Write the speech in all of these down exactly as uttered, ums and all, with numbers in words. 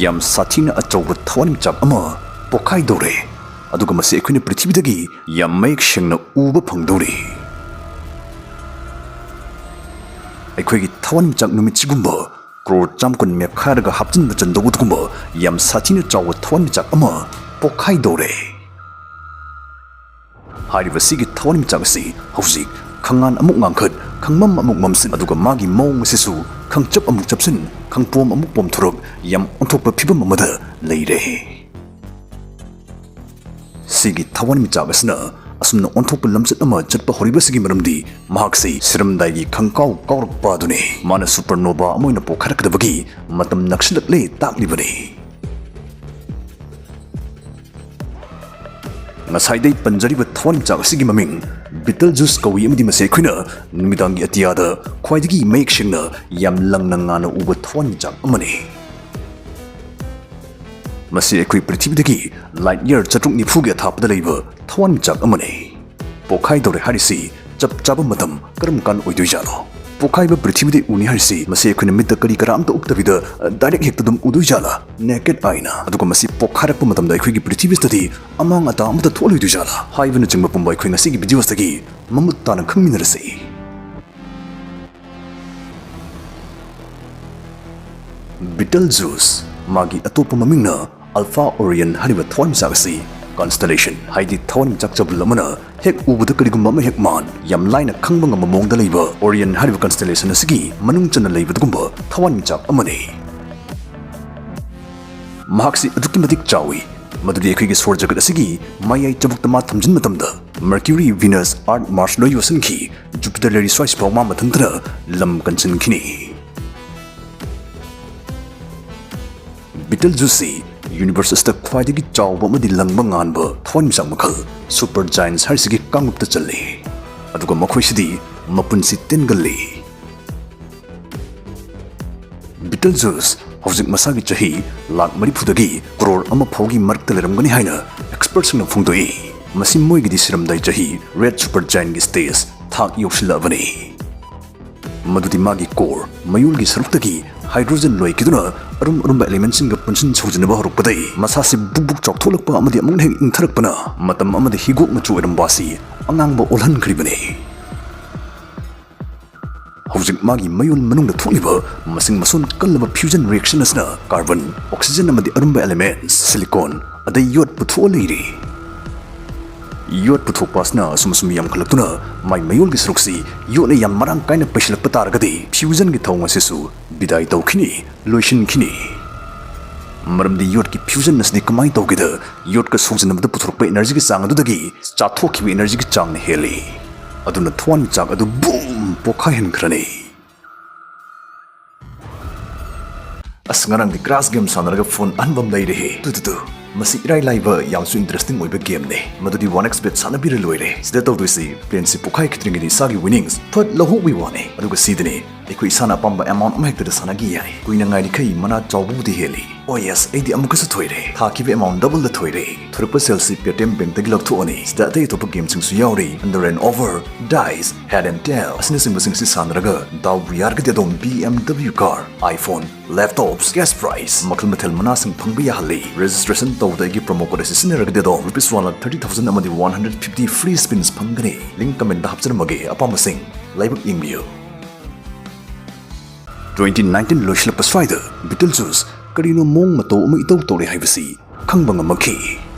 ꯌꯥꯝ ꯁꯥꯊꯤꯅ ꯑꯆꯧꯕ ꯊꯋꯥꯟꯃꯤꯆꯥꯛ ꯑꯃ ꯄꯣꯛꯈꯥꯏꯗꯧꯔꯦ, ꯑꯗꯨꯒ ꯃꯁꯤ ꯑꯩꯈꯣꯏꯅ ꯄ꯭ꯔꯤꯊꯤꯕꯤꯗꯒꯤ ꯌꯥꯝ ꯃꯌꯦꯛ ꯁꯦꯡꯅ ꯎꯕ ꯐꯪꯗꯧꯔꯤ꯫ ꯑꯩꯈꯣꯏꯒꯤ ꯊꯋꯥꯟꯃꯤꯆꯥꯛ ꯅꯨꯃꯤꯠꯁꯤꯒꯨꯝꯕ ꯀ꯭ꯔꯣꯔ ꯆꯥꯝ ꯀꯨꯟ ꯃꯦꯞꯈꯥꯏꯔꯒ ꯍꯥꯞꯆꯤꯟꯕ ꯆꯟꯗꯧꯕꯗꯨꯒꯨꯝꯕ ꯌꯥꯝ ꯁꯥꯊꯤꯅ ꯆꯥꯎꯕ ꯊꯋꯥꯟꯃꯤꯆꯥꯛ ꯑꯃ ꯄꯣꯛꯈꯥꯏꯗꯧꯔꯦ꯫ ꯍꯥꯏꯔꯤꯕꯁꯤꯒꯤ ꯊꯋꯥꯟꯃꯤꯆꯥꯛ ꯑꯁꯤ ꯍꯧꯖꯤꯛ ꯈꯪꯉꯥꯟ ꯑꯃꯨꯛ ꯉꯥꯡꯈꯠ, ꯈꯪꯃꯝ ꯑꯃꯨꯛ ꯃꯝꯁꯤꯟ, ꯑꯗꯨꯒ ꯃꯥꯒꯤ ꯃꯑꯣꯡ ꯑꯁꯤꯁꯨ ꯈꯪꯆꯞ ꯑꯃꯨꯛ ꯆꯞꯁꯤꯟ, ꯈꯪꯄꯣꯝ ꯑꯃꯨꯛ ꯄꯣꯝꯊꯣꯔꯛ, ꯌꯥꯝ ꯑꯣꯟꯊꯣꯛꯄ ꯐꯤꯕꯝ ꯑꯃꯗ ꯂꯩꯔꯦ꯫ ꯁꯤꯒꯤ ꯊꯋꯥꯟꯃꯤꯆꯥꯛ ꯑꯁꯤꯅ ꯑꯁꯨꯝꯅ ꯑꯣꯟꯊꯣꯛꯄ ꯂꯝꯆꯠ ꯑꯃ ꯆꯠꯄ ꯍꯧꯔꯤꯕꯁꯤꯒꯤ ꯃꯔꯝꯗꯤ ꯃꯍꯥꯛꯁꯤ ꯁꯤꯔꯝꯗꯥꯏꯒꯤ ꯈꯪꯀꯥꯎ ꯀꯥꯎꯔꯛꯄ ꯑꯗꯨꯅꯤ꯫ ꯃꯥꯅ ꯁꯨꯄꯔꯅꯣꯚꯥ ꯑꯃ ꯑꯣꯏꯅ ꯄꯣꯛꯈꯥꯏꯔꯛꯀꯗꯕꯒꯤ ꯃꯇꯝ ꯅꯛꯁꯤꯜꯂꯛꯂꯦ ꯇꯥꯛꯂꯤꯕꯅꯤ꯫ ꯉꯁꯥꯏꯗꯩ ꯄꯟꯖꯔꯤꯕ ꯊꯋꯥꯟꯃꯤꯆꯥꯛ ꯑꯁꯤꯒꯤ ꯃꯃꯤꯡ ꯕꯤꯇꯜꯖꯨꯁ ꯀꯧꯏ, ꯑꯃꯗꯤ ꯃꯁꯤ ꯑꯩꯈꯣꯏꯅ ꯅꯨꯃꯤꯗꯥꯡꯒꯤ ꯑꯇꯤꯌꯥꯗ ꯈ꯭ꯋꯥꯏꯗꯒꯤ ꯃꯌꯦꯛ ꯁꯦꯡꯅ ꯌꯥꯝ ꯂꯪꯅ ꯉꯥꯟꯅ ꯎꯕ ꯊꯋꯥꯟꯃꯤꯆꯥꯛ ꯑꯃꯅꯤ꯫ ꯃꯁꯤ ꯑꯩꯈꯣꯏ ꯄ꯭ꯔꯤꯊꯤꯕꯤꯗꯒꯤ ꯂꯥꯏꯠ ꯌꯔ ꯆꯥꯇ꯭ꯔꯨꯛ ꯅꯤꯐꯨꯒꯤ ꯑꯊꯥꯞꯄꯗ ꯂꯩꯕ ꯊꯋꯥꯟꯃꯤꯆꯥꯛ ꯑꯃꯅꯤ꯫ ꯄꯣꯛꯈꯥꯏꯗꯧꯔꯦ ꯍꯥꯏꯔꯤꯁꯤ ꯆꯞ ꯆꯥꯕ ꯃꯇꯝ ꯀꯔꯝ ꯀꯥꯟ ꯑꯣꯏꯗꯣꯏꯖꯥꯠꯅꯣ? ꯄꯣꯛꯈꯥꯏꯕ ꯄ꯭ꯔꯤꯊꯤꯕꯤꯗ ꯎꯅꯤ ꯍꯥꯏꯔꯤꯁꯤ ꯃꯁꯤ ꯑꯩꯈꯣꯏꯅ ꯃꯤꯠꯇ ꯀꯔꯤ ꯀꯔꯥ ꯑꯝꯇ ꯎꯞꯇꯕꯤꯗ, ꯑ, ꯗꯥꯏꯔꯦꯛ ꯍꯦꯛꯇ ꯑꯗꯨꯝ ꯎꯗꯣꯏꯖꯥꯠꯂꯥ? ꯅꯦꯀꯦꯠ ꯑꯥꯏꯅ? ꯑꯗꯨꯒ ꯃꯁꯤ ꯄꯣꯛꯈꯥꯏꯔꯛꯄ ꯃꯇꯝꯗ ꯑꯩꯈꯣꯏꯒꯤ ꯄ꯭ꯔꯤꯊꯤꯕꯤꯁꯤꯗꯗꯤ ꯑꯃꯥꯡ ꯑꯇꯥ ꯑꯃꯠꯇ ꯊꯣꯛꯍꯜꯂꯣꯏꯗꯣꯏꯖꯥꯠꯂꯥ ꯍꯥꯏꯕꯅꯆꯤꯡꯕ ꯄꯨꯝꯕ ꯑꯩꯈꯣꯏ ꯉꯁꯤꯒꯤ ꯚꯤꯗꯤꯑꯣꯁꯤꯗꯒꯤ ꯃꯃꯨꯠ ꯇꯥꯅ ꯈꯪꯃꯤꯟꯅꯔꯁꯤ꯫ ꯕꯤꯇꯜꯖꯨꯁ, ꯃꯥꯒꯤ ꯑꯇꯣꯞꯄ ꯃꯃꯤꯡꯅ ꯑꯜꯐꯥ ꯑꯣꯔꯤꯌꯟ ꯍꯥꯏꯔꯤꯕ ꯊꯋꯥꯟꯃꯤꯆꯥꯛ ꯑꯁꯤ ꯀꯟꯁꯇꯦꯂꯦꯁꯟ, ꯍꯥꯏꯗꯤ ꯊꯋꯥꯟꯃꯤꯆꯥꯛ ꯆꯕꯨꯜ ꯑꯃꯅ ꯍꯦꯛ ꯎꯕꯗ ꯀꯔꯤꯒꯨꯝꯕ ꯑꯃ ꯍꯦꯛ ꯃꯥꯟ, ꯌꯥꯝ ꯂꯥꯏꯅ ꯈꯪꯕ ꯉꯝꯕ ꯃꯑꯣꯡꯗ ꯂꯩꯕ ꯑꯣꯔꯤꯌꯟ ꯍꯥꯏꯔꯤꯕ ꯀꯟꯁꯇꯦꯂꯦꯁꯟ ꯑꯁꯤꯒꯤ ꯃꯅꯨꯡ ꯆꯟꯅ ꯂꯩꯕ ꯑꯗꯨꯒꯨꯝꯕ ꯊꯋꯥꯟꯃꯤꯆꯥꯛ ꯑꯃꯅꯤ꯫ ꯃꯍꯥꯛꯁꯤ ꯑꯗꯨꯛꯀꯤ ꯃꯇꯤꯛ ꯆꯥꯎꯏ, ꯃꯗꯨꯗꯤ ꯑꯩꯈꯣꯏꯒꯤ ꯁꯣꯔ ꯖꯒꯠ ꯑꯁꯤꯒꯤ ꯃꯌꯥꯏ ꯆꯕꯨꯛꯇ ꯃꯥ ꯊꯝꯖꯤꯟ ꯃꯇꯝꯗ ꯃꯔꯀ꯭ꯌꯨꯔꯤ, ꯚꯤꯅꯁ, ꯑꯥꯔꯊ, ꯃꯥꯔꯁ ꯂꯣꯏ ꯌꯣꯠꯁꯤꯟꯈꯤ꯫ ꯖꯨꯄꯤꯇꯔ ꯂꯩꯔꯤ ꯁ꯭ꯋꯥꯏꯁꯤꯐꯥꯎ ꯃꯥ ꯃꯊꯟꯇꯅ ꯂꯝ ꯀꯟꯁꯤꯟꯈꯤꯅꯤ꯫ ꯕꯤꯇꯜꯖꯨꯁꯁꯤ ꯌꯨꯅꯤꯚꯔꯁ ꯑꯁꯤꯗ ꯈ꯭ꯋꯥꯏꯗꯒꯤ ꯆꯥꯎꯕ ꯑꯃꯗꯤ ꯂꯪꯕ ꯉꯥꯟꯕ ꯊꯋꯥꯟꯃꯤꯆꯥꯛ ꯃꯈꯜ ꯁꯨꯄꯔ ꯖꯥꯏꯟꯁ ꯍꯥꯏꯔꯤꯁꯤꯒꯤ ꯀꯥꯡꯂꯨꯞꯇ ꯆꯜꯂꯤ, ꯑꯗꯨꯒ ꯃꯈꯣꯏꯁꯤꯗꯤ ꯃꯄꯨꯟꯁꯤ ꯇꯦꯟꯒꯜꯂꯤ꯫ ꯕꯤꯇꯜꯖꯨꯁ ꯍꯧꯖꯤꯛ ꯃꯁꯥꯒꯤ ꯆꯍꯤ ꯂꯥꯈ ꯃꯔꯤꯐꯨꯗꯒꯤ ꯀ꯭ꯔꯣꯔ ꯑꯃ ꯐꯥꯎꯒꯤ ꯃꯔꯛꯇ ꯂꯩꯔꯝꯒꯅꯤ ꯍꯥꯏꯅ ꯑꯦꯛꯁꯄꯔꯠꯁꯤꯡꯅ ꯐꯣꯡꯗꯣꯛꯏ꯫ ꯃꯁꯤ ꯃꯣꯏꯒꯤꯗꯤ ꯁꯤꯔꯝꯗꯥꯏ ꯆꯍꯤ ꯔꯦꯗ ꯁꯨꯄꯔ ꯖꯥꯏꯟꯒꯤ ꯁ꯭ꯇꯦꯖ ꯊꯥꯛ ꯌꯧꯁꯤꯜꯂꯛꯑꯕꯅꯤ꯫ ꯃꯗꯨꯗꯤ ꯃꯥꯒꯤ core, ꯃꯌꯣꯜꯒꯤ ꯁꯔꯨꯛꯇꯒꯤ hydrogen ꯂꯣꯏꯈꯤꯗꯨꯅ ꯑꯔꯨꯝ ꯑꯔꯨꯝꯕ elementꯁꯤꯡꯒ ꯄꯨꯟꯁꯤꯟ ꯁꯧꯖꯤꯟꯅꯕ ꯍꯧꯔꯛꯄꯗꯒꯤ ꯃꯁꯥꯁꯤ ꯕꯨꯛ ꯕꯨꯛ ꯆꯥꯎꯊꯣꯛꯂꯛꯄ ꯑꯃꯗꯤ ꯑꯃꯨꯛ ꯍꯦꯟꯅ ꯏꯪꯊꯔꯛꯄꯅ ꯃꯇꯝ ꯑꯃꯗ ꯍꯤꯒꯣꯛ ꯃꯆꯨ ꯑꯣꯏꯔꯝꯕ ꯑꯁꯤ ꯑꯉꯥꯡꯕ ꯑꯣꯜꯍꯟꯈ꯭ꯔꯤꯕꯅꯤ꯫ ꯍꯧꯖꯤꯛ ꯃꯥꯒꯤ ꯃꯌꯣꯜ ꯃꯅꯨꯡꯗ ꯊꯣꯛꯂꯤꯕ ꯃꯁꯤꯡ ꯃꯁꯣꯟ ꯀꯜꯂꯕ fusion reaction ꯑꯁꯤꯅ carbon, oxygen ꯑꯃꯗꯤ ꯑꯔꯨꯝꯕ elements, silicon, ꯑꯗꯩ ꯌꯣꯠ ꯄꯨꯊꯣꯛꯑ ꯂꯩꯔꯤ꯫ ꯌꯣꯠ ꯄꯨꯊꯣꯛꯄ ꯑꯁꯤꯅ ꯑꯁꯨꯝ ꯑꯁꯨꯝ ꯌꯥꯝꯈꯠꯂꯛꯇꯨꯅ ꯃꯥꯏ ꯃꯌꯣꯜꯒꯤ ꯁꯔꯨꯛꯁꯤ ꯌꯣꯠꯅ ꯌꯥꯝ ꯃꯔꯥꯡ ꯀꯥꯏꯅ ꯄꯩꯁꯤꯜꯂꯛꯄ ꯇꯥꯔꯒꯗꯤ fusionꯒꯤ ꯊꯧꯑꯣꯡ ꯑꯁꯤꯁꯨ ꯕꯤꯗꯥꯏ ꯇꯧꯈꯤꯅꯤ, ꯂꯣꯏꯁꯤꯟꯈꯤꯅꯤ꯫ ꯃꯔꯝꯗꯤ ꯌꯣꯠꯀꯤ fusion ꯑꯁꯤꯗꯤ ꯀꯃꯥꯏꯅ ꯇꯧꯒꯦꯗ, ꯌꯣꯠꯀ ꯁꯣꯛꯖꯤꯟꯅꯕꯗ ꯄꯨꯊꯣꯔꯛꯄ energyꯒꯤ ꯆꯥꯡ ꯑꯗꯨꯗꯒꯤ ꯆꯥꯊꯣꯛꯈꯤꯕ energyꯒꯤ ꯆꯥꯡꯅ ꯍꯦꯜꯂꯤ꯫ ꯑꯗꯨꯅ ꯊꯋꯥꯟꯃꯤꯆꯥꯛ ꯑꯗꯨ ꯕꯨꯝ ꯄꯣꯛꯈꯥꯏꯍꯟꯈ꯭ꯔꯅꯤ꯫ ꯑꯁ, ꯉꯔꯥꯡꯗꯤ crash game ꯁꯥꯟꯅꯔꯒ phone ꯑꯍꯟꯕ ꯑꯃ ꯂꯩꯔꯦꯍꯦ꯫ Two, two, two. ꯃꯁꯤ ꯏꯔꯥꯏ ꯂꯥꯏꯕ, ꯌꯥꯝꯁꯨ interesting ꯑꯣꯏꯕ gameꯅꯦ꯫ ꯃꯗꯨꯗꯤ one X bet ꯁꯥꯟꯅꯕꯤꯔ ꯂꯣꯏꯔꯦ꯫ ꯁꯤꯗ ꯇꯧꯗꯣꯏꯁꯤ, planeꯁꯤ ꯄꯣꯛꯈꯥꯏꯈꯤꯗ꯭ꯔꯤꯉꯩꯗ ꯏꯁꯥꯒꯤ winnings ꯐꯠ ꯂꯧꯍꯧꯕꯒꯤ ꯋꯥꯅꯦ꯫ ꯑꯗꯨꯒ ꯁꯤꯗꯅꯦ, ꯑꯩꯈꯣꯏ ꯏꯁꯥꯅ ꯑꯄꯥꯝꯕ amount ꯑꯃ ꯍꯦꯛꯇꯗ ꯁꯥꯟꯅꯒꯦ ꯌꯥꯏ꯫ ꯀꯨꯏꯅ ꯉꯥꯏꯔꯤꯈꯩ ꯃꯅꯥ ꯆꯥꯎꯕꯕꯨꯗꯤ ꯍꯦꯜꯂꯤ꯫ Oh yes, ꯑꯩꯗꯤ ꯑꯃꯨꯛꯀꯁꯨ ꯊꯣꯏꯔꯦ꯫ ꯊꯥꯈꯤꯕ amount doubleꯗ ꯊꯣꯏꯔꯦ꯫ ꯊꯣꯔꯛꯄ ꯁꯦꯜꯁꯤ Paytm Bankꯇꯒꯤ ꯂꯧꯊꯣꯛꯑꯅꯤ꯫ ꯁꯤꯗ ꯑꯇꯩ ꯑꯇꯣꯞꯄ gameꯁꯤꯡꯁꯨ ꯌꯥꯎꯔꯤ, Under and Over, Dice, Head and Tail ꯑꯁꯤꯅꯆꯤꯡꯕꯁꯤꯡ ꯑꯁꯤ ꯁꯥꯟꯅꯔꯒ ꯗꯥꯎꯕꯨ ꯌꯥꯔꯒꯗꯤ ꯑꯗꯣꯝ BMW car, iPhone, laptops, cash prize ꯃꯈꯜ ꯃꯊꯦꯜ ꯃꯅꯥꯁꯤꯡ ꯐꯪꯕ ꯌꯥꯍꯜꯂꯤ꯫ Registration ꯇꯧꯕꯗ ꯑꯩꯒꯤ promo code ꯑꯁꯤ ꯁꯤꯖꯤꯟꯅꯔꯒꯗꯤ ꯑꯗꯣꯝ rupees one lakh thirty thousand ꯑꯃꯗꯤ one hundred fifty free spins ꯐꯪꯒꯅꯤ꯫ Link commentꯇ ꯍꯥꯞꯆꯔꯝꯃꯒꯦ, ꯑꯄꯥꯝꯕꯁꯤꯡ ꯂꯥꯏꯕꯛ ꯌꯦꯡꯕꯤꯌꯨ꯫ Twenty nineteen ꯂꯣꯏꯁꯤꯜꯂꯛꯄ ꯁ꯭ꯋꯥꯏꯗ Beetlejuice ꯀꯔꯤꯅꯣ ꯃꯑꯣꯡ ꯃꯇꯧ ꯑꯃ ꯏꯇꯧ ꯇꯧꯔꯦ ꯍꯥꯏꯕꯁꯤ ꯈꯪꯕ ꯉꯝꯃꯛꯈꯤ꯫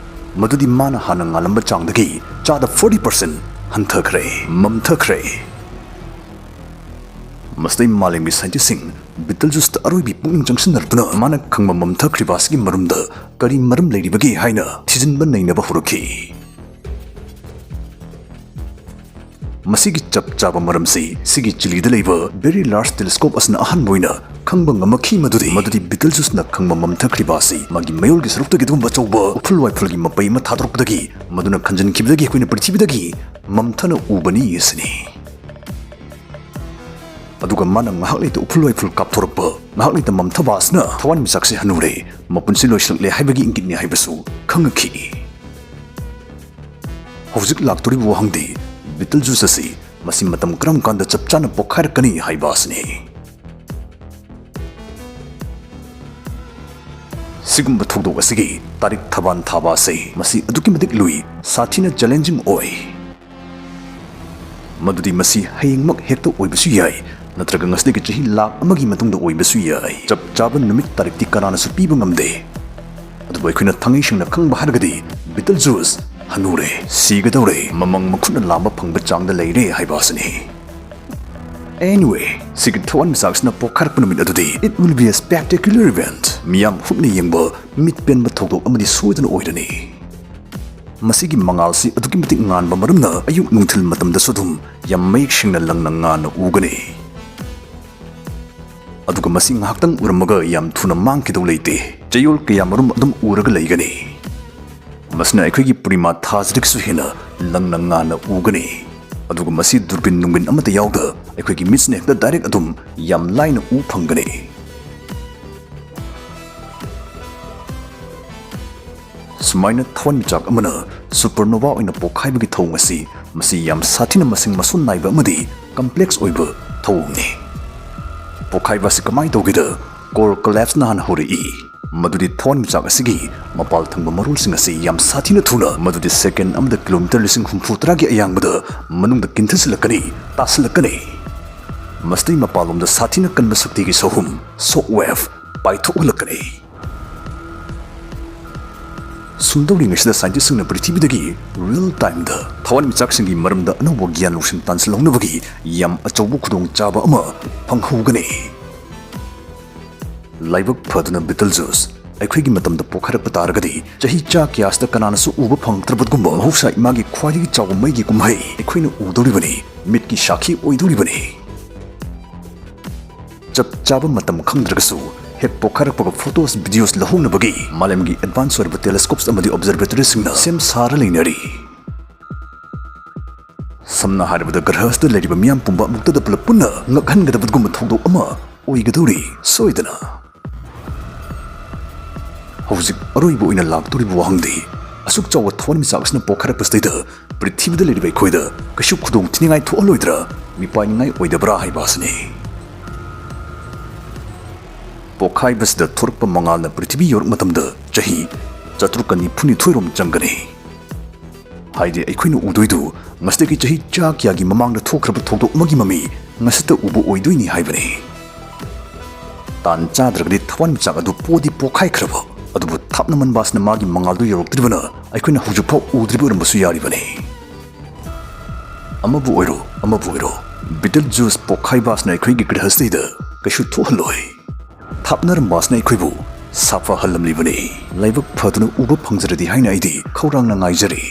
ꯃꯗꯨꯗꯤ ꯃꯥꯅ ꯍꯥꯟꯅ ꯉꯥꯜꯂꯝꯕ ꯆꯥꯡꯗꯒꯤ ꯆꯥꯗ forty percent ꯍꯟꯊꯈ꯭ꯔꯦ, ꯃꯝꯊꯈ꯭ꯔꯦ꯫ ꯃꯁꯤꯗꯩ ꯃꯥꯂꯦꯝꯒꯤ scientistꯁꯤꯡ Beetlejuiceꯇ ꯑꯔꯣꯏꯕꯤ ꯄꯨꯛꯅꯤꯡ ꯆꯪꯁꯤꯟꯅꯔꯛꯇꯨꯅ ꯃꯥꯅ ꯈꯪꯕ ꯃꯝꯊꯈ꯭ꯔꯤꯕ ꯑꯁꯤꯒꯤ ꯃꯔꯝꯗ ꯀꯔꯤ ꯃꯔꯝ ꯂꯩꯔꯤꯕꯒꯦ ꯍꯥꯏꯅ ꯊꯤꯖꯤꯟꯕ ꯅꯩꯅꯕ ꯍꯧꯔꯛꯈꯤ꯫ ꯃꯁꯤꯒꯤ ꯆꯞ ꯆꯥꯕ ꯃꯔꯝꯁꯤ ꯁꯤꯒꯤ ꯆꯤꯂꯤꯗ ꯂꯩꯕ Very Large Telescope ꯑꯁꯤꯅ ꯑꯍꯥꯟꯕ ꯑꯣꯏꯅ ꯈꯪꯕ ꯉꯝꯃꯛꯈꯤ, ꯃꯗꯨꯗꯤ, ꯃꯗꯨꯗꯤ Beetlejuiceꯅ ꯈꯪꯕ ꯃꯝꯊꯈ꯭ꯔꯤꯕ ꯑꯁꯤ ꯃꯥꯒꯤ ꯃꯌꯣꯜꯒꯤ ꯁꯔꯨꯛꯇꯒꯤ ꯑꯗꯨꯒꯨꯝꯕ ꯑꯆꯧꯕ ꯎꯐꯨꯜ ꯋꯥꯏꯐꯨꯜꯒꯤ ꯃꯄꯩ ꯑꯃ ꯊꯥꯗꯣꯔꯛꯄꯗꯒꯤ, ꯃꯗꯨꯅ ꯈꯟꯖꯤꯟꯈꯤꯕꯗꯒꯤ ꯑꯩꯈꯣꯏꯅ ꯄ꯭ꯔꯤꯊꯤꯕꯤꯗꯒꯤ ꯃꯝꯊꯅ ꯎꯕꯅꯤ ꯑꯁꯤꯅꯤ꯫ ꯑꯗꯨꯒ ꯃꯥꯅ ꯉꯥꯏꯍꯥꯛ ꯂꯩꯇ ꯎꯐꯨꯜ ꯋꯥꯏꯐꯨꯜ ꯀꯥꯞꯊꯣꯔꯛꯄ, ꯉꯥꯏꯍꯥꯛ ꯂꯩꯇ ꯃꯝꯊꯕ ꯑꯁꯤꯅ ꯊꯋꯥꯟꯃꯤꯆꯥꯛꯁꯤ ꯍꯟꯅꯨꯔꯦ, ꯃꯄꯨꯟꯁꯤ ꯂꯣꯏꯁꯤꯜꯂꯛꯂꯦ ꯍꯥꯏꯕꯒꯤ ꯏꯪꯒꯤꯠꯅꯤ ꯍꯥꯏꯕꯁꯨ ꯈꯪꯉꯛꯈꯤ꯫ ꯍꯧꯖꯤꯛ ꯂꯥꯛꯇꯣꯔꯤꯕ ꯋꯥꯍꯪꯗꯤ, Beetlejuice ꯑꯁꯤ ꯃꯁꯤ ꯃꯇꯝ ꯀꯔꯝ ꯀꯥꯟꯗ ꯆꯞ ꯆꯥꯅ ꯄꯣꯛꯈꯥꯏꯔꯛꯀꯅꯤ ꯍꯥꯏꯕ ꯑꯁꯤꯅꯤ꯫ ꯁꯤꯒꯨꯝꯕ ꯊꯧꯗꯣꯛ ꯑꯁꯤꯒꯤ ꯇꯥꯔꯤꯛ ꯊꯕꯥꯟ ꯊꯥꯕ ꯑꯁꯤ ꯃꯁꯤ ꯑꯗꯨꯛꯀꯤ ꯃꯇꯤꯛ ꯂꯨꯏ, ꯁꯥꯊꯤꯅ ꯆꯦꯂꯦꯟꯖꯤꯡ ꯑꯣꯏ꯫ ꯃꯗꯨꯗꯤ ꯃꯁꯤ ꯍꯌꯦꯡꯃꯛ ꯍꯦꯛꯇ ꯑꯣꯏꯕꯁꯨ ꯌꯥꯏ, ꯅꯠꯇ꯭ꯔꯒ ꯉꯁꯤꯗꯒꯤ ꯆꯍꯤ ꯂꯥꯈ ꯑꯃꯒꯤ ꯃꯇꯨꯡꯗ ꯑꯣꯏꯕꯁꯨ ꯌꯥꯏ꯫ ꯆꯞ ꯆꯥꯕ ꯅꯨꯃꯤꯠ ꯇꯥꯔꯤꯛꯇꯤ ꯀꯅꯥꯅꯁꯨ ꯄꯤꯕ ꯉꯝꯗꯦ꯫ ꯑꯗꯨꯕꯨ ꯑꯩꯈꯣꯏꯅ ꯊꯥꯡꯉꯩ ꯁꯦꯡꯅ ꯈꯪꯕ ꯍꯥꯏꯔꯒꯗꯤ ꯕꯤꯇꯜꯖꯨꯁ ꯍꯅꯨꯔꯦ, ꯁꯤꯒꯗꯧꯔꯦ, ꯃꯃꯪ ꯃꯈꯨꯠꯅ ꯂꯥꯝꯕ ꯐꯪꯕ ꯆꯥꯡꯗ ꯂꯩꯔꯦ ꯍꯥꯏꯕ ꯑꯁꯤꯅꯤ꯫ Anyway, ꯁꯤꯒꯤ ꯊꯋꯥꯟꯃꯤꯆꯥꯛꯁꯤꯅ ꯄꯣꯛꯈꯥꯏꯔꯛꯄ ꯅꯨꯃꯤꯠ ꯑꯗꯨꯗꯤ it will be a spectacular event. ꯃꯤꯌꯥꯝ ꯍꯨꯞꯅ ꯌꯦꯡꯕ, ꯃꯤꯠ ꯄꯦꯟꯕ ꯊꯧꯗꯣꯛ ꯑꯃꯗꯤ ꯁꯣꯏꯗꯅ ꯑꯣꯏꯔꯅꯤ꯫ ꯃꯁꯤꯒꯤ ꯃꯉꯥꯜꯁꯤ ꯑꯗꯨꯛꯀꯤ ꯃꯇꯤꯛ ꯉꯥꯟꯕ ꯃꯔꯝꯅ ꯑꯌꯨꯛ ꯅꯨꯡꯊꯤꯜ ꯃꯇꯝꯗꯁꯨ ꯑꯗꯨꯝ ꯌꯥꯝ ꯃꯌꯦꯛ ꯁꯦꯡꯅ ꯂꯪꯅ ꯉꯥꯟꯅ ꯎꯒꯅꯤ꯫ ꯑꯗꯨꯒ ꯃꯁꯤ ꯉꯥꯏꯍꯥꯛꯇꯪ ꯎꯔꯝꯃꯒ ꯌꯥꯝ ꯊꯨꯅ ꯃꯥꯡꯈꯤꯗꯧ ꯂꯩꯇꯦ꯫ ꯆꯌꯣꯜ ꯀꯌꯥꯃꯔꯨꯝ ꯑꯗꯨꯝ ꯎꯔꯒ ꯂꯩꯒꯅꯤ꯫ ꯃꯁꯤꯅ ꯑꯩꯈꯣꯏꯒꯤ ꯄꯨꯔꯅꯤꯃꯥ ꯊꯥꯁꯤꯗꯒꯤꯁꯨ ꯍꯦꯟꯅ ꯂꯪꯅ ꯉꯥꯟꯅ ꯎꯒꯅꯤ꯫ ꯑꯗꯨꯒ ꯃꯁꯤ ꯗꯨꯔꯕꯤꯟ ꯅꯨꯡꯕꯤꯟ ꯑꯃꯠꯇ ꯌꯥꯎꯗ ꯑꯩꯈꯣꯏꯒꯤ ꯃꯤꯠꯁꯤꯅ ꯍꯦꯛꯇ ꯗꯥꯏꯔꯦꯛ ꯑꯗꯨꯝ ꯌꯥꯝ ꯂꯥꯏꯅ ꯎ ꯐꯪꯒꯅꯤ꯫ ꯁꯨꯃꯥꯏꯅ ꯊꯋꯥꯟꯃꯤꯆꯥꯛ ꯑꯃꯅ ꯁꯨꯄꯔꯅꯣꯚꯥ ꯑꯣꯏꯅ ꯄꯣꯛꯈꯥꯏꯕꯒꯤ ꯊꯧꯑꯣꯡ ꯑꯁꯤ ꯃꯁꯤ ꯌꯥꯝ ꯁꯥꯊꯤꯅ ꯃꯁꯤꯡ ꯃꯁꯣꯟ ꯅꯥꯏꯕ ꯑꯃꯗꯤ ꯀꯝꯄ꯭ꯂꯦꯛꯁ ꯑꯣꯏꯕ ꯊꯧꯑꯣꯡꯅꯤ꯫ ꯄꯣꯛꯈꯥꯏꯕ ꯑꯁꯤ ꯀꯃꯥꯏꯅ ꯇꯧꯒꯦꯗ, ꯀꯣꯔ ꯀꯣꯂꯦꯞꯁꯅ ꯍꯥꯟꯅ ꯍꯧꯔꯛꯏ꯫ ꯃꯗꯨꯗꯤ ꯊꯋꯥꯟꯃꯤꯆꯥꯛ ꯑꯁꯤꯒꯤ ꯃꯄꯥꯜ ꯊꯪꯕ ꯃꯔꯣꯜꯁꯤꯡ ꯑꯁꯤ ꯌꯥꯝ ꯁꯥꯊꯤꯅ ꯊꯨꯅ, ꯃꯗꯨꯗꯤ ꯁꯦꯀꯦꯟ ꯑꯃꯗ ꯀꯤꯂꯣꯃꯤꯇꯔ ꯂꯤꯁꯤꯡ ꯍꯨꯝꯐꯨ ꯇꯔꯥꯒꯤ ꯑꯌꯥꯡꯕꯗ ꯃꯅꯨꯡꯗ ꯀꯤꯟꯊꯁꯤꯜꯂꯛꯀꯅꯤ, ꯇꯥꯁꯤꯜꯂꯛꯀꯅꯤ꯫ ꯃꯁꯤꯗꯩ ꯃꯄꯥꯟꯂꯣꯝꯗ ꯁꯥꯊꯤꯅ ꯀꯟꯕ ꯁꯛꯇꯤꯒꯤ ꯁꯍꯨꯝ, ꯁꯣꯛ ꯋꯦꯚ, ꯄꯥꯏꯊꯣꯛꯍꯜꯂꯛꯀꯅꯤ꯫ ꯁꯨꯝꯗꯧꯔꯤꯉꯩꯁꯤꯗ ꯁꯥꯏꯟꯇꯤꯁꯁꯤꯡꯅ ꯄ꯭ꯔꯤꯊꯤꯕꯤꯗꯒꯤ ꯔꯤꯌꯦꯜ ꯇꯥꯏꯝꯗ ꯊꯋꯥꯟꯃꯤꯆꯥꯛꯁꯤꯡꯒꯤ ꯃꯔꯝꯗ ꯑꯅꯧꯕ ꯒ꯭ꯌꯥꯟ ꯂꯧꯁꯤꯡ ꯇꯥꯟꯁꯤꯜꯍꯧꯅꯕꯒꯤ ꯌꯥꯝ ꯑꯆꯧꯕ ꯈꯨꯗꯣꯡꯆꯥꯕ ꯑꯃ ꯐꯪꯍꯧꯒꯅꯤ꯫ ꯂꯥꯏꯕꯛ ꯐꯗꯨꯅ ꯕꯤꯇꯜꯖꯨꯁ ꯑꯩꯈꯣꯏꯒꯤ ꯃꯇꯝꯗ ꯄꯣꯛꯈꯥꯏꯔꯛꯄ ꯇꯥꯔꯒꯗꯤ, ꯆꯍꯤ ꯆꯥ ꯀꯌꯥꯁꯤꯗ ꯀꯅꯥꯅꯁꯨ ꯎꯕ ꯐꯪꯂꯛꯇ꯭ꯔꯕꯒꯨꯝꯕ ꯃꯍꯧꯁꯥ ꯏꯃꯥꯒꯤ ꯈ꯭ꯋꯥꯏꯗꯒꯤ ꯆꯥꯎꯕ ꯃꯩꯒꯤ ꯀꯨꯝꯍꯩ ꯑꯩꯈꯣꯏꯅ ꯎꯗꯧꯔꯤꯕꯅꯤ꯫ ꯃꯤꯠꯀꯤ ꯁꯥꯈꯤ ꯑꯣꯏꯗꯧꯔꯤꯕꯅꯤ꯫ ꯆꯞ ꯆꯥꯕ ꯃꯇꯝ ꯈꯪꯗ꯭ꯔꯒꯁꯨ, ꯍꯦꯛ ꯄꯣꯛꯈꯥꯏꯔꯛꯄꯒ ꯐꯣꯇꯣꯁ, ꯚꯤꯗꯤꯑꯣꯁ ꯂꯧꯍꯧꯅꯕꯒꯤ ꯃꯥꯂꯦꯝꯒꯤ ꯑꯦꯗꯚꯥꯟꯁ ꯑꯣꯏꯔꯕ ꯇꯦꯂꯦꯁꯀꯣꯞꯁ ꯑꯃꯗꯤ ꯑꯣꯕꯖꯔꯚꯦꯇꯣꯔꯤꯁꯤꯡꯅ ꯁꯦꯝ ꯁꯥꯔ ꯂꯩꯅꯔꯤ꯫ ꯁꯝꯅ ꯍꯥꯏꯔꯕꯗ, ꯒ꯭ꯔꯍꯁꯤꯗ ꯂꯩꯔꯤꯕ ꯃꯤꯌꯥꯝ ꯄꯨꯝꯕ ꯑꯃꯨꯛꯇꯗ ꯄꯨꯂꯞ ꯄꯨꯟꯅ ꯉꯛꯍꯟꯒꯗꯕꯒꯨꯝꯕ ꯊꯧꯗꯣꯛ ꯑꯃ ꯑꯣꯏꯒꯗꯧꯔꯤ, ꯁꯣꯏꯗꯅ꯫ ꯍꯧꯖꯤꯛ ꯑꯔꯣꯏꯕ ꯑꯣꯏꯅ ꯂꯥꯛꯇꯧꯔꯤꯕ ꯋꯥꯍꯪꯗꯤ, ꯑꯁꯨꯛ ꯆꯥꯎꯕ ꯊꯋꯥꯟꯃꯤꯆꯥꯛ ꯑꯁꯤꯅ ꯄꯣꯛꯈꯥꯏꯔꯛꯄꯁꯤꯗꯩꯗ ꯄ꯭ꯔꯤꯊꯤꯕꯤꯗ ꯂꯩꯔꯤꯕ ꯑꯩꯈꯣꯏꯗ ꯀꯩꯁꯨ ꯈꯨꯗꯣꯡ ꯊꯤꯅꯤꯡꯉꯥꯏ ꯊꯣꯛꯍꯜꯂꯣꯏꯗ꯭ꯔꯥ, ꯃꯤꯄꯥꯏꯅꯤꯡꯉꯥꯏ ꯑꯣꯏꯗꯕ꯭ꯔꯥ ꯍꯥꯏꯕ ꯑꯁꯤꯅꯤ꯫ ꯄꯣꯛꯈꯥꯏꯕꯁꯤꯗ ꯊꯣꯔꯛꯄ ꯃꯉꯥꯜꯅ ꯄ꯭ꯔꯤꯊꯤꯕꯤ ꯌꯧꯔꯛ ꯃꯇꯝꯗ ꯆꯍꯤ ꯆꯥꯇ꯭ꯔꯨꯛꯀ ꯅꯤꯐꯨꯅꯤꯊꯣꯏ ꯔꯣꯝ ꯆꯪꯒꯅꯤ꯫ ꯍꯥꯏꯗꯤ, ꯑꯩꯈꯣꯏꯅ ꯎꯗꯣꯏꯗꯨ ꯉꯁꯤꯗꯒꯤ ꯆꯍꯤ ꯆꯥ ꯀꯌꯥꯒꯤ ꯃꯃꯥꯡꯗ ꯊꯣꯛꯈ꯭ꯔꯕ ꯊꯧꯗꯣꯛ ꯑꯃꯒꯤ ꯃꯃꯤ ꯉꯁꯤꯇ ꯎꯕ ꯑꯣꯏꯗꯣꯏꯅꯤ ꯍꯥꯏꯕꯅꯤ꯫ ꯇꯥꯟ ꯆꯥꯗ꯭ꯔꯒꯗꯤ ꯊꯋꯥꯟꯃꯤꯆꯥꯛ ꯑꯗꯨ ꯄꯣꯗꯤ ꯄꯣꯛꯈꯥꯏꯈ꯭ꯔꯕ, ꯑꯗꯨꯕꯨ ꯊꯥꯞꯅ ꯃꯟꯕ ꯑꯁꯤꯅ ꯃꯥꯒꯤ ꯃꯉꯥꯜꯗꯨ ꯌꯧꯔꯛꯇ꯭ꯔꯤꯕꯅ ꯑꯩꯈꯣꯏꯅ ꯍꯧꯖꯤꯛꯐꯥꯎ ꯎꯗ꯭ꯔꯤꯕ ꯑꯣꯏꯔꯝꯕꯁꯨ ꯌꯥꯔꯤꯕꯅꯤ꯫ ꯑꯃꯕꯨ ꯑꯣꯏꯔꯣ, ꯑꯃꯕꯨ ꯑꯣꯏꯔꯣ, ꯕꯤꯇꯜ ꯖꯨꯁ ꯄꯣꯛꯈꯥꯏꯕ ꯑꯁꯤꯅ ꯑꯩꯈꯣꯏꯒꯤ ꯒ꯭ꯔꯍꯁꯤꯗ ꯀꯩꯁꯨ ꯊꯣꯛꯍꯜꯂꯣꯏ꯫ ꯊꯥꯞꯅꯔꯝꯕ ꯑꯁꯤꯅ ꯑꯩꯈꯣꯏꯕꯨ ꯁꯥꯐꯍꯜꯂꯝꯂꯤꯕꯅꯤ꯫ ꯂꯥꯏꯕꯛ ꯐꯗꯨꯅ ꯎꯕ ꯐꯪꯖꯔꯗꯤ ꯍꯥꯏꯅ ꯑꯩꯗꯤ ꯈꯧꯔꯥꯡꯅ ꯉꯥꯏꯖꯔꯤ꯫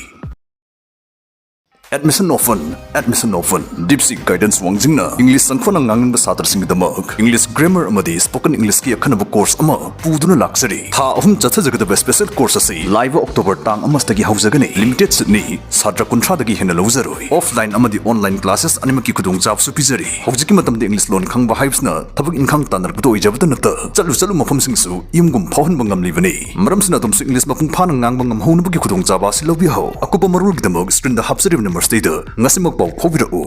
Admission open, admission open. DeepSeek Guidance ꯋꯥꯡꯖꯤꯡꯅ English ꯆꯪꯐꯅ ꯉꯥꯡꯅꯤꯡꯕ ꯁꯥꯇ꯭ꯔꯁꯤꯡꯒꯤꯗꯃꯛ English grammar ꯑꯃꯗꯤ spoken Englishꯀꯤ ꯑꯈꯟꯅꯕ course ꯑꯃ ꯄꯨꯗꯨꯅ ꯂꯥꯛꯆꯔꯤ꯫ ꯊꯥ ꯑꯍꯨꯝ ꯆꯠꯊꯖꯒꯗꯕ special course ꯑꯁꯤ ꯂꯥꯛꯏꯕ October ꯇꯥꯡ ꯑꯃꯗꯒꯤ ꯍꯧꯖꯒꯅꯤ꯫ Limited seatꯅꯤ꯫ ꯁꯥꯇ꯭ꯔ ꯀꯨꯟꯊ꯭ꯔꯥꯗꯒꯤ ꯍꯦꯟꯅ ꯂꯧꯖꯔꯣꯏ꯫ Offline ꯑꯃꯗꯤ online classes ꯑꯅꯤꯃꯛꯀꯤ ꯈꯨꯗꯣꯡꯆꯥꯕꯁꯨ ꯄꯤꯖꯔꯤ꯫ ꯍꯧꯖꯤꯛꯀꯤ ꯃꯇꯝꯗ English ꯂꯣꯟ ꯈꯪꯕ ꯍꯥꯏꯕꯁꯤꯅ ꯊꯕꯛ ꯏꯪꯈꯥꯡ ꯇꯥꯟꯅꯔꯛꯄꯗ ꯑꯣꯏꯖꯕꯇ ꯅꯠꯇ, ꯆꯠꯂꯨ ꯆꯠꯂꯨ ꯃꯐꯝꯁꯤꯡꯁꯨ ꯌꯨꯝꯒꯨꯝ ꯐꯥꯎꯍꯟꯕ ꯉꯝꯂꯤꯕꯅꯤ꯫ ꯃꯔꯝꯁꯤꯅ ꯑꯗꯣꯝꯁꯨ English ꯃꯄꯨꯡ ꯐꯥꯅ ꯉꯥꯡꯕ ꯉꯝꯍꯧꯅꯕꯒꯤ ꯈꯨꯗꯣꯡꯆꯥꯕ ꯑꯁꯤ ꯂꯧꯕꯤꯍꯧ꯫ ꯑꯀꯨꯞꯄ ꯃꯔꯣꯜꯒꯤꯗꯃꯛ screenꯗ ꯍꯥꯞꯆꯔꯤꯕ numberꯁꯤꯗ ꯉꯁꯤꯃꯛ ꯄꯥꯎ ꯐꯥꯎꯕꯤꯔꯛꯎ꯫